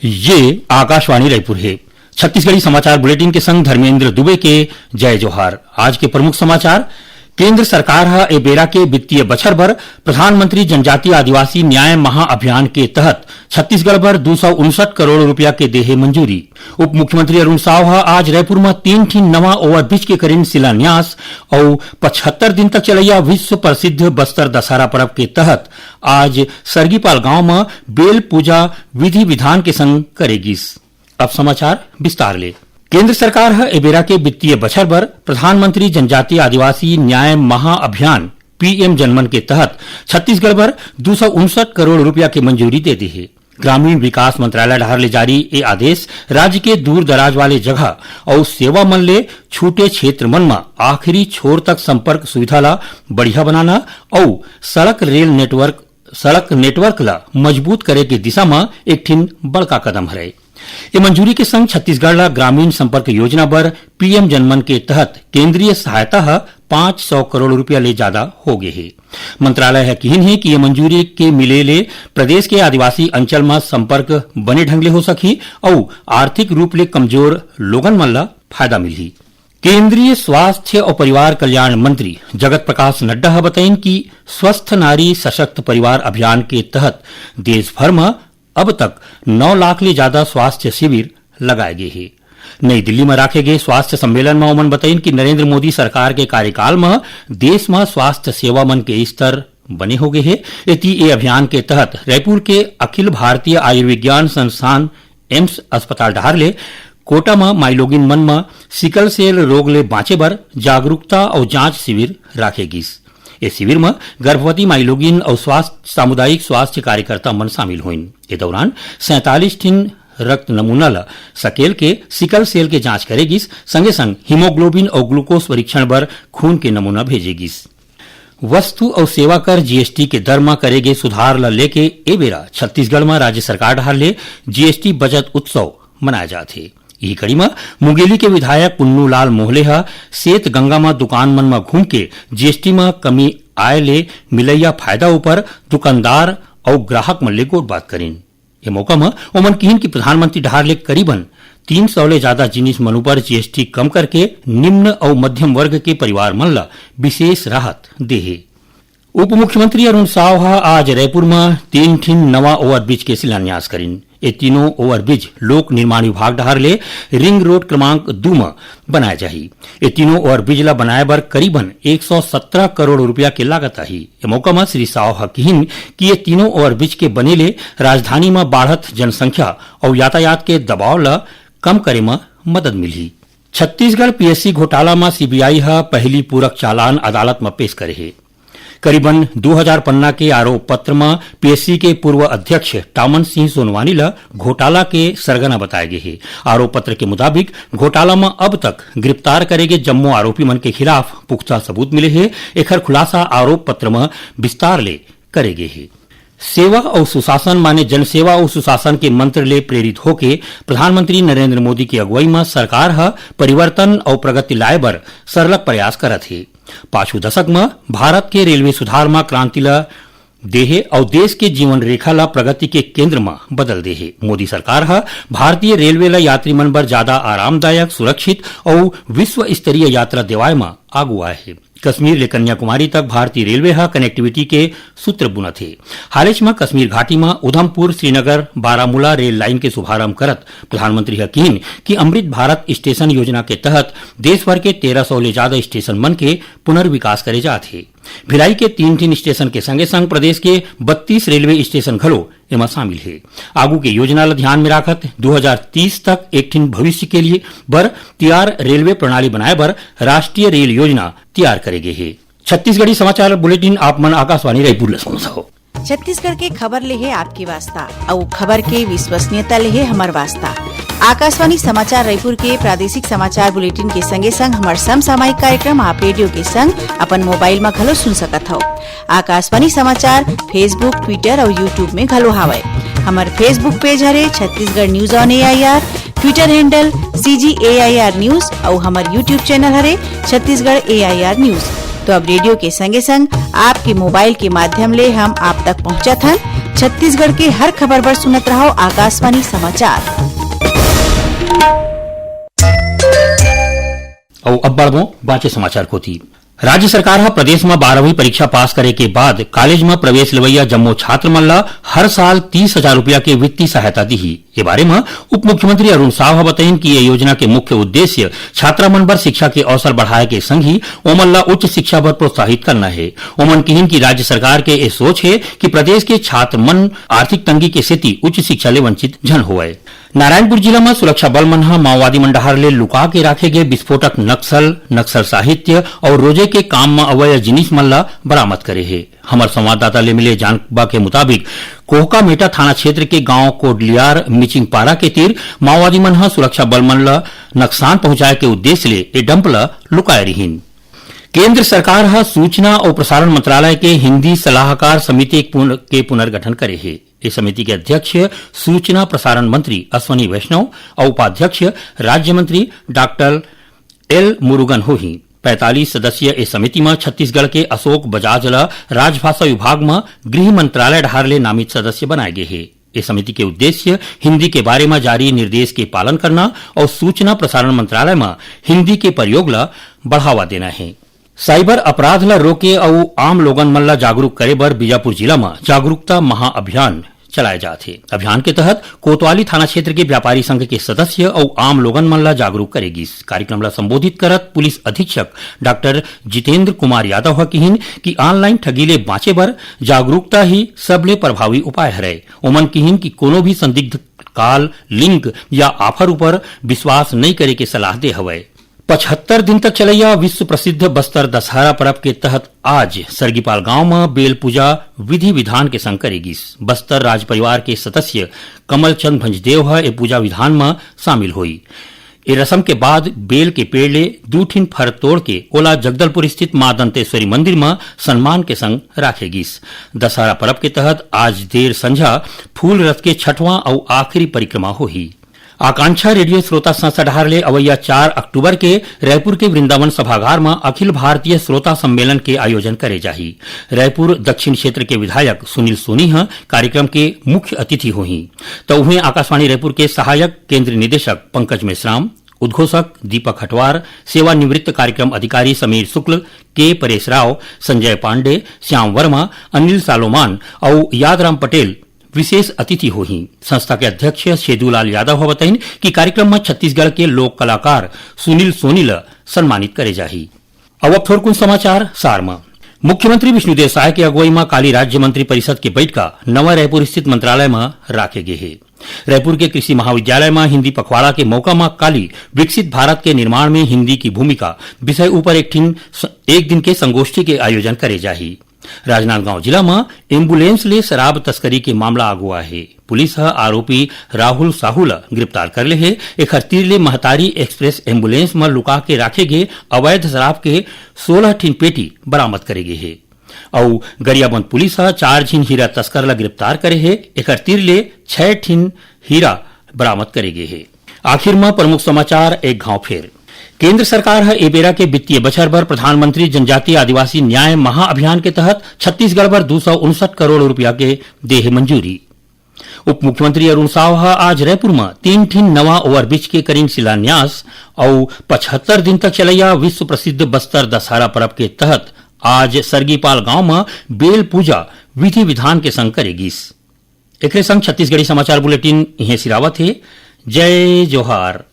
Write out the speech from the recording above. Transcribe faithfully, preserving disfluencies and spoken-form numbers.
ये आकाशवाणी रायपुर हे। छत्तीसगढ़ी समाचार बुलेटिन के संग धर्मेंद्र दुबे के जय जोहार। आज के प्रमुख समाचार। केंद्र सरकार ह ए बेरा के वित्तीय बछर बर प्रधानमंत्री जनजातीय आदिवासी न्याय महाअभियान के तहत छत्तीसगढ़ बर दू सौ उनसठ करोड़ रुपया के देहे मंजूरी। उप मुख्यमंत्री अरुण साव ह आज रायपुर म तीन ठिन नवा ओवरब्रिज के करिन शिलान्यास अउ पचहत्तर दिन तक चलैया विश्व प्रसिद्ध बस्तर दशहरा पर्व के तहत आज सरगीपाल गांव म बेल पूजा विधि विधान के संग करे गिस। अब समाचार विस्तार ले। केंद्र सरकार ह ए बेरा के वित्तीय बछर बर प्रधानमंत्री जनजातीय आदिवासी न्याय महाअभियान पीएम जनमन के तहत छत्तीसगढ़ बर दू सौ उनसठ करोड़ रुपया के मंजूरी दे दे हे। ग्रामीण विकास मंत्रालय डहार ले जारी ए आदेश राज्य के दूर दराज वाले जगह अउ सेवा मन ले छूटे क्षेत्र मन म आखिरी छोर तक संपर्क सुविधा ला बढ़िया बनाना अउ सड़क रेल नेटवर्क, सड़क नेटवर्क ला मजबूत करे के दिशा म एक ठिन बड़का कदम हरय। ए मंजूरी के संग छत्तीसगढ़ ला ग्रामीण संपर्क योजना बर पीएम जनमन के तहत केंद्रीय सहायता ह पाँच सौ करोड़ रुपया ले जादा हो गे हे। मंत्रालय ह किहिन हे कि ये मंजूरी के मिले ले प्रदेश के आदिवासी अंचल म संपर्क बने ढंग ले हो सकही अउ आर्थिक रूप ले कमजोर लोगन मन ला फायदा मिलही। केंद्रीय स्वास्थ्य अउ परिवार कल्याण मंत्री जगत प्रकाश नड्डा ह बताइन कि स्वस्थ नारी सशक्त परिवार अभियान के तहत देश भर म अब तक नौ लाख ले जादा स्वास्थ्य शिविर लगाए गे हे। नई दिल्ली म राखे गे स्वास्थ्य सम्मेलन म ओमन बताइन कि नरेंद्र मोदी सरकार के कार्यकाल म देश म स्वास्थ्य सेवा मन के स्तर बने हो गे हे। एती ए अभियान के तहत रायपुर के अखिल भारतीय आयुर्विज्ञान संस्थान एम्स अस्पताल डहार ले कोटा म माईलोगिन मन म सिकल सेल रोग ले बांचे बर जागरूकता अउ जांच शिविर राखे गिस। ए शिविर म गर्भवती माईलोगिन अउ स्वास्थ्य, सामुदायिक स्वास्थ्य कार्यकर्ता मन शामिल होइन। ए दौरान सैंतालीस ठिन रक्त नमूना ल सकेल के सिकल सेल के जांच करे गिस, संगे संग हीमोग्लोबिन अउ ग्लूकोज परीक्षण बर खून के नमूना भेजे गिस। वस्तु अउ सेवा कर जीएसटी के दर म करे गे सुधार ल लेके ए बेरा छत्तीसगढ़ म राज्य सरकार डहार ले जीएसटी बचत उत्सव मनाए जात हे। इही कड़ी म मुंगेली के विधायक पुन्नू लाल मोहले ह सेत गंगा म दुकान मन म घूम के जीएसटी म कमी आए ले मिलइया फायदा उपर दुकानदार अउ ग्राहक मन ले गोठबात करिन। ए मौका म ओमन किहिन कि प्रधानमंत्री डहार ले करीबन तीन सौ ले जादा जिनिस मन उपर जीएसटी कम करके निम्न अउ मध्यम वर्ग के परिवार मन ल विशेष राहत दे हे। उप मुख्यमंत्री अरुण साव ह आज रायपुर म तीन ठिन नवा ओवरब्रिज के शिलान्यास करिन। ए तीनों ओवरब्रिज लोक निर्माण विभाग डहार ले रिंग रोड क्रमांक दू म बनाए जाही। ए तीनों ओवरब्रिज ल बनाए बर करीबन एक सौ सत्रह करोड़ रुपया के लागत आही। ए मौका म श्री साव ह किहिन कि ये तीनों ओवरब्रिज के बने ले राजधानी म बाढ़त जनसंख्या अउ यातायात के दबाव ल कम करे म मदद मिलही। छत्तीसगढ़ पीएससी घोटाला म सीबीआई ह पहिली पूरक चालान अदालत म पेश करे हे। करीबन दू हजार पन्ना के आरोप पत्र म पीएससी के पूर्व अध्यक्ष टामन सिंह सोनवानी ल घोटाला के सरगना बताए गे हे। आरोप पत्र के मुताबिक घोटाला म अब तक गिरफ्तार करे गे जम्मो आरोपी मन के खिलाफ पुख्ता सबूत मिले हे। एखर खुलासा आरोप पत्र म विस्तार ले करे गे हे। सेवा अउ सुशासन माने जनसेवा अउ सुशासन के मंत्र ले प्रेरित होके प्रधानमंत्री नरेंद्र मोदी के अगुवई म सरकार ह परिवर्तन अउ प्रगति लाए बर सरलग प्रयास करत हे। पाछू दशक म भारत के रेलवे सुधार म क्रांति ल दे हे अउ देश के जीवन रेखा ल प्रगति के केंद्र म बदल दे हे। मोदी सरकार ह भारतीय रेलवे ल यात्री मन बर जादा आरामदायक, सुरक्षित अउ विश्व स्तरीय यात्रा देवाए म आगू आए हे। कश्मीर ले कन्याकुमारी तक भारतीय रेलवे ह कनेक्टिविटी के सूत्र बुनत हे। हालेच म कश्मीर घाटी म उधमपुर श्रीनगर बारामूला रेल लाइन के शुभारंभ करत प्रधानमंत्री ह किहिन कि अमृत भारत स्टेशन योजना के तहत देश भर के तेरह सौ ले जादा स्टेशन मन के पुनर्विकास करे जात हे। भिलाई के तीन ठिन स्टेशन के संगे संग प्रदेश के बत्तीस रेलवे स्टेशन घलो एमा शामिल हे। आगू के योजना ल ध्यान में राखत दू हजार तीस तक एक ठिन भविष्य के लिए बर तैयार रेलवे प्रणाली बनाए बर राष्ट्रीय रेल योजना तैयार करे गे हे। छत्तीसगढ़ी समाचार बुलेटिन आप मन आकाशवाणी रायपुर ले सुनत हव। छत्तीसगढ़ के खबर ले हे आपके वास्ता, अउ खबर के विश्वसनीयता ले हे हमर वास्ता। आकाशवाणी समाचार रायपुर के प्रादेशिक समाचार बुलेटिन के संगे संग हमर समसामयिक कार्यक्रम आप रेडियो के संग अपन मोबाइल म घलो सुन सकत हव। आकाशवाणी समाचार Facebook, Twitter अउ YouTube में घलो हावय। हमर Facebook पेज हरे Chhattisgarh news on AIR, Twitter handle CG AIR news अउ हमर YouTube चैनल हरे छत्तीसगढ़ एआईआर न्यूज। तो अब रेडियो के संगे संग आपके मोबाइल के माध्यम ले हम आप तक पहुंचत हन। छत्तीसगढ़ के हर खबर बर सुनत रहव आकाशवाणी समाचार। अउ अब बढ़बो बांचे समाचार कोति। राज्य सरकार ह प्रदेश म बारहवीं परीक्षा पास करे के बाद कॉलेज म प्रवेश लेवइया जम्मो छात्र मन ल हर साल तीस हजार रुपया के वित्तीय सहायता दिही। ये बारे म उप मुख्यमंत्री अरुण साव ह बतइन कि ये योजना के मुख्य उद्देश्य छात्रा मन बर शिक्षा के अवसर बढ़ाए के संग ही ओमन ल उच्च शिक्षा बर प्रोत्साहित करना हे। ओमन किहिन कि राज्य सरकार के ये सोच हे कि प्रदेश के छात्र मन आर्थिक तंगी के सेती उच्च शिक्षा ले वंचित झन होवय। नारायणपुर जिला म सुरक्षा बल मन ह माओवादी मन डहार ले लुका के राखे गे विस्फोटक नक्सल, नक्सल साहित्य अउ रोजे के काम म अवय जिनिस मन ल बरामद करे हे। हमर संवाददाता ले मिले जानबा के मुताबिक, कोहकामेटा थाना क्षेत्र के गांव कोडलियार मिचिंगपारा के तीर माओवादी मन ह सुरक्षा बल मन ल नकसान पहुंचाए के उद्देश्य ले ए डंप ल लुकाए रिहिन। केंद्र सरकार ह सूचना अउ प्रसारण मंत्रालय के हिंदी सलाहकार समिति पुन-, के पुनर्गठन करे हे। ए समिति के अध्यक्ष सूचना प्रसारण मंत्री अश्विनी वैष्णव अउ उपाध्यक्ष राज्य मंत्री डॉक्टर एल मुरुगन होही। पैंतालीस सदस्यीय ए समिति म छत्तीसगढ़ के अशोक बजाज ल राजभाषा विभाग म गृह मंत्रालय डहार ले नामित सदस्य बनाए गे हे। ए समिति के उद्देश्य हिंदी के बारे म जारी निर्देश के पालन करना अउ सूचना प्रसारण मंत्रालय म हिंदी के प्रयोग ल बढ़ावा देना हे। साइबर अपराध ल रोके अउ आम लोगन मन ल जागरूक करे बर बीजापुर जिला म जागरूकता महाअभियान चलाए जात हे। अभियान के तहत कोतवाली थाना क्षेत्र के व्यापारी संघ के सदस्य अउ आम लोगन मन ल जागरूक करे गिस। कार्यक्रम ल संबोधित करत पुलिस अधीक्षक डॉक्टर जितेंद्र कुमार यादव ह किहिन कि ऑनलाइन ठगी ले बांचे बर जागरूकता ही सबले प्रभावी उपाय हरय। ओमन किहिन कि कोनो भी संदिग्ध कॉल, लिंक या ऑफर ऊपर विश्वास नइ करे के सलाह दे हवय। पचहत्तर दिन तक चलैया विश्व प्रसिद्ध बस्तर दशहरा पर्व के तहत आज सरगीपाल गांव म बेल पूजा विधि विधान के संग करे गिस। बस्तर राज परिवार के सदस्य कमलचंद भंजदेव ह ए पूजा विधान म शामिल होई। ए रसम के बाद बेल के पेड़ ले दू ठिन फर तोड़ के ओला जगदलपुर स्थित मां दंतेश्वरी मंदिर म सम्मान के संग राखे गिस। दशहरा पर्व के तहत आज देर संझा फूल रथ के छठवां अउ आखिरी परिक्रमा होही। आकांक्षा रेडियो श्रोता संस्था डहार ले अवैया चार अक्टूबर के रायपुर के वृंदावन सभागार म अखिल भारतीय श्रोता सम्मेलन के आयोजन करे जाही। रायपुर दक्षिण क्षेत्र के विधायक सुनील सोनी ह कार्यक्रम के मुख्य अतिथि होही। त उहें आकाशवाणी रायपुर के सहायक केंद्रीय निदेशक पंकज मेश्राम, उद्घोषक दीपक हटवार, सेवानिवृत्त कार्यक्रम अधिकारी समीर शुक्ल, के परेश राव, संजय पांडे, श्याम वर्मा, अनिल सालोमान अउ यादराम पटेल विशेष अतिथि होही। संस्था के अध्यक्ष सेदूलाल यादव ह बताइन कि कार्यक्रम म छत्तीसगढ़ के लोक कलाकार सुनील सोनी ल सम्मानित करे जाही। अब, अब थोरकुन समाचार सार म। मुख्यमंत्री विष्णुदेव साय के अगुवाई म काली राज्य मंत्री परिषद के बैठका नवा रायपुर स्थित मंत्रालय म राखे गे हे। रायपुर के कृषि महाविद्यालय म हिंदी पखवाड़ा के मौका म काली विकसित भारत के निर्माण में हिंदी की भूमिका विषय ऊपर एक ठिन स-, एक दिन के संगोष्ठी के आयोजन करे जाही। राजनांदगांव जिला म एम्बुलेंस ले शराब तस्करी के मामला आगू आए हे। पुलिस ह आरोपी राहुल साहू ल गिरफ्तार कर ले हे। एखर तीर ले महतारी एक्सप्रेस एम्बुलेंस म लुका के राखे गे अवैध शराब के सोलह ठिन पेटी बरामद करे गे हे। अउ गरियाबंद पुलिस ह चार झिन हीरा तस्कर ल गिरफ्तार करे हे। एखर तीर ले छह ठिन हीरा बरामद करे गे हे। आखिर म प्रमुख समाचार एक घाव फेर। केंद्र सरकार ह ए बेरा के वित्तीय बछर बर प्रधानमंत्री जनजातीय आदिवासी न्याय महाअभियान के तहत छत्तीसगढ़ बर दू सौ उनसठ करोड़ रुपया के दे हे मंजूरी। उप मुख्यमंत्री अरुण साव ह आज रायपुर म तीन ठिन नवा ओवरब्रिज के करिन शिलान्यास अउ पचहत्तर दिन तक चलैया विश्व प्रसिद्ध बस्तर दशहरा पर्व के तहत आज सरगीपाल गांव म बेल पूजा विधि विधान के संग करे गिस। एकरे संग छत्तीसगढ़ी समाचार बुलेटिन इहें सिरावत हे। जय जोहार।